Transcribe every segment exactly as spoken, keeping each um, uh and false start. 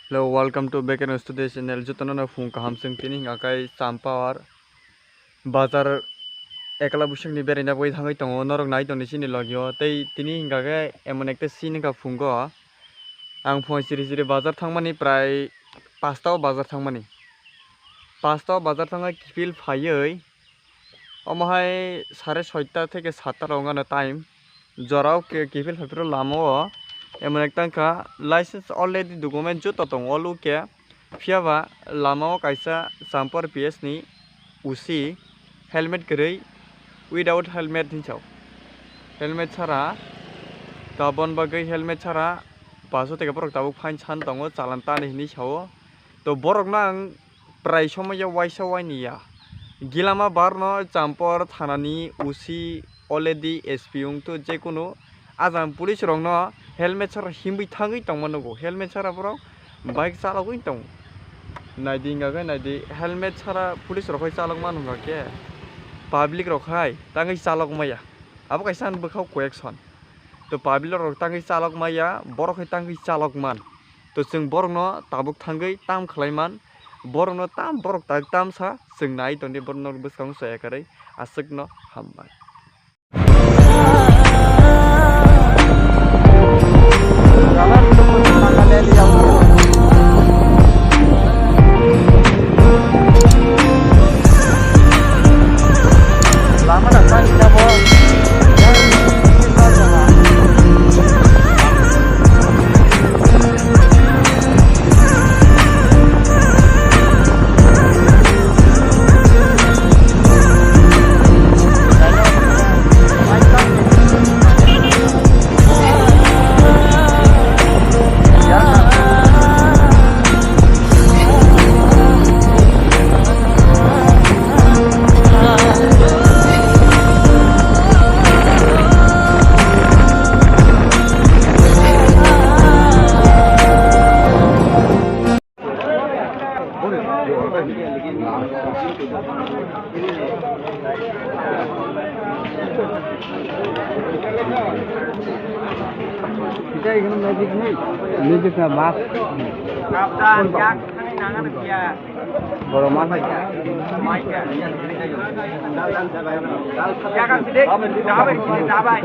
Hello, welcome to Bekeno Studio channel. Jotono no phung kaham, chwng tini hingka khe Champawar bazar Ekla Bwswkni beraina bagwi thangwi tongo, norok nai tongni chini logio. Tei tini hingka khe emon ekta scene wngkha phungo. Ang phung siri siri bazar thangmani, prai pasta o bazar thangmani. Pasta o bazar thangwi kiphil phaiwi omo hai sare soita theke satta rok wngkha no time. Jorao ke-, kiphil phaiphuru lamao emon ekta wngkha, license already document joto tongo olo khe, phiyaba lamao kaisa Champawar P S ni O C helmet kwrwi, without helmet hinwi sao. Helmet sara, tabon bagwi helmet sara paso teke borok tabuk fine san tongo, chalan tani hinwi sao. To borokno ang prai somaya waisa waini ya. Gilama barno Champawar thanani O C already S P wngthu, jekunu ajang police rokno helmet sara himwi thangwi tongma nugo. Helmet sara borok bike chalogwi tongo. Naidi hingka khe naidi, helmet sara police rok hai chalok mano hingka khe public rok hai tangwi chalok maya. Abo kaisa ani bwkhao correction. To public rok tangwi chalok maya, borok hai tangwi chalok man. To chwng borokno tabuk thangwi tam khlai man, borokno tam, borok tak tam sa, chwng nai tongdi, borokno bwskango chaya kwrwi, aswkno hambai. Kita ikan magic ni, magic na mas. Kaptan, yak, nangan dia. Boro mas. Mai ka. Ya kan sih, Dek? Dabai, dabai.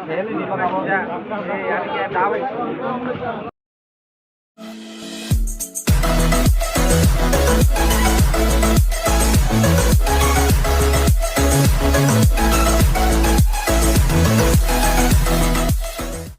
Ya, ya, dabai.